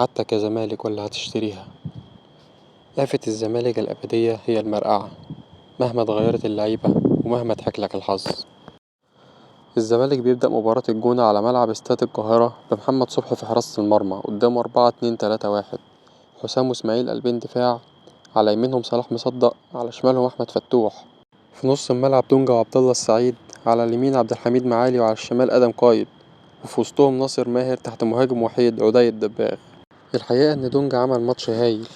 عادتك يا زمالك ولا هتشتريها. آفة الزمالك الأبدية هي المرقعة، مهما اتغيرت اللعيبة ومهما ضحكلك الحظ. الزمالك بيبدأ مباراة الجونة على ملعب استاد القاهرة بمحمد صبحي في حراسة المرمى قدامه 4-2-3-1، حسام وإسماعيل قلبين دفاع، على يمينهم صلاح مصدق، على شمالهم أحمد فتوح، في نص الملعب دونجا وعبد الله السعيد، على اليمين عبد الحميد معالي وعلى الشمال آدم قايد، وفي وسطهم ناصر ماهر تحت مهاجم وحيد عدي الدباغ. الحقيقة إن دونجا عمل ماتش هايل،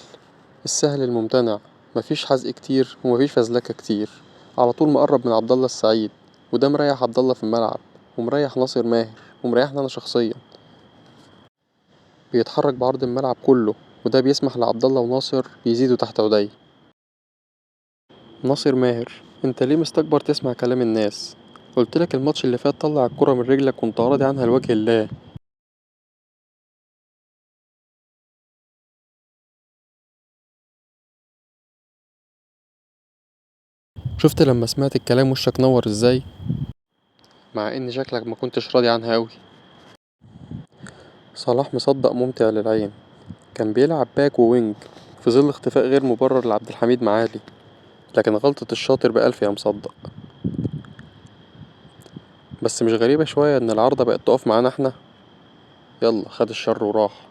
السهل الممتنع، مفيش حزق كتير ومفيش فزلكة كتير، على طول مقرب من عبد الله السعيد، وده مريح عبد الله في الملعب ومريح ناصر ماهر ومريحنا أنا شخصيا. بيتحرك بعرض الملعب كله، وده بيسمح لعبد الله وناصر يزيدوا تحت عدي. ناصر ماهر، انت ليه مستكبر تسمع كلام الناس؟ قلت لك الماتش اللي فات طلع الكرة من رجلك وانت راضي عنها لوجه الله. شفت لما سمعت الكلام وشك نور ازاي؟ مع ان شكلك ما كنتش راضي عنها قوي. صلاح مصدق ممتع للعين، كان بيلعب back و wing في ظل اختفاء غير مبرر لعبد الحميد معالي، لكن غلطة الشاطر بألف يا مصدق. بس مش غريبة شوية ان العارضة بقت تقف معانا احنا؟ يلا خد الشر وراح.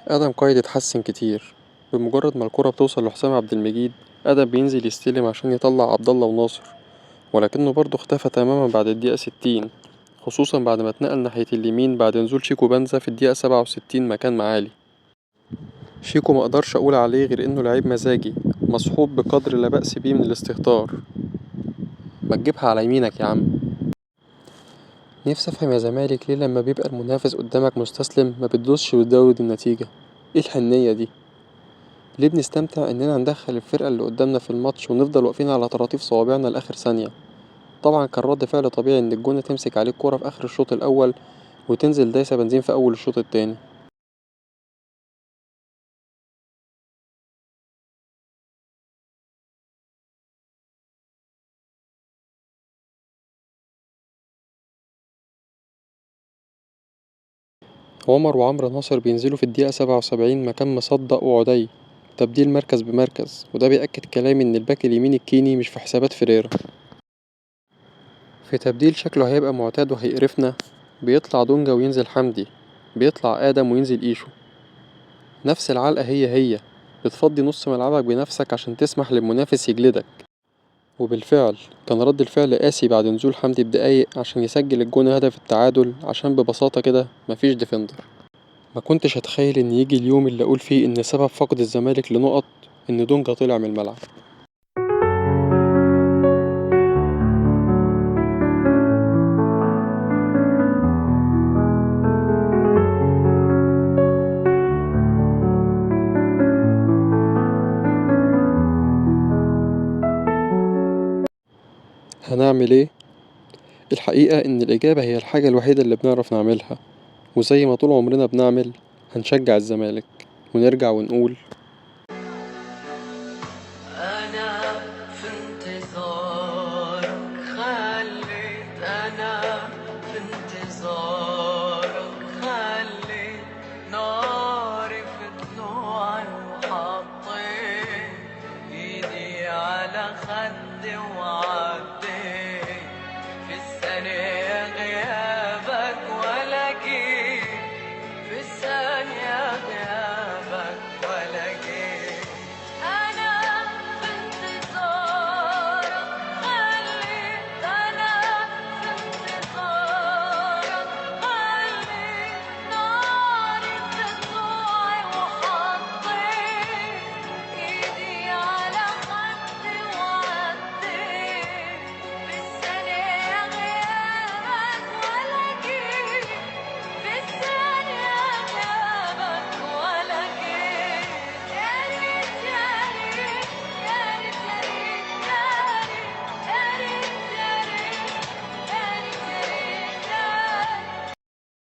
آدم قايد اتحسن كتير، بمجرد ما الكرة بتوصل لحسام عبد المجيد آدم بينزل يستلم عشان يطلع عبد الله وناصر، ولكنه برضه اختفى تماما بعد الدقيقة 60، خصوصا بعد ما اتنقل ناحية اليمين بعد نزول شيكو بنزا في الدقيقة 67 مكان معالي. شيكو ما اقدرش اقول عليه غير انه لعيب مزاجي مصحوب بقدر لا بأس بيه من الاستهتار. ما تجيبها على يمينك يا عم. نفسي افهم يا زمالك ليه لما بيبقى المنافس قدامك مستسلم ما بتدوسش وتزود النتيجة؟ ايه الحنية دي؟ ليه بنستمتع اننا ندخل الفرقة اللي قدامنا في الماتش ونفضل واقفين على طراطيف صوابعنا لآخر ثانية؟ طبعا كان رد فعل طبيعي ان الجونة تمسك عليه الكرة في آخر الشوط الأول وتنزل دايسة بنزين في أول الشوط التاني. عمر وعمرو ناصر بينزلوا في الدقيقة 77 مكان مصدق وعدي، تبديل مركز بمركز، وده بيأكد كلامي إن الباك اليمين الكيني مش في حسابات فيريرا. في تبديل شكله هيبقى معتاد وهيقرفنا، بيطلع دونجا وينزل حمدي، بيطلع آدم وينزل إيشو. نفس العلقة هي هي، بتفضي نص ملعبك بنفسك عشان تسمح للمنافس يجلدك. وبالفعل كان رد الفعل قاسي بعد نزول حمدي بدقايق عشان يسجل الجون هدف التعادل، عشان ببساطة كده مفيش defender. ما كنتش أتخيل إن يجي اليوم اللي أقول فيه إن سبب فقد الزمالك لنقط إن دونجا طلع من الملعب. هنعمل ايه؟ الحقيقة إن الإجابة هي الحاجة الوحيدة اللي بنعرف نعملها، وزي ما طول عمرنا بنعمل هنشجع الزمالك ونرجع ونقول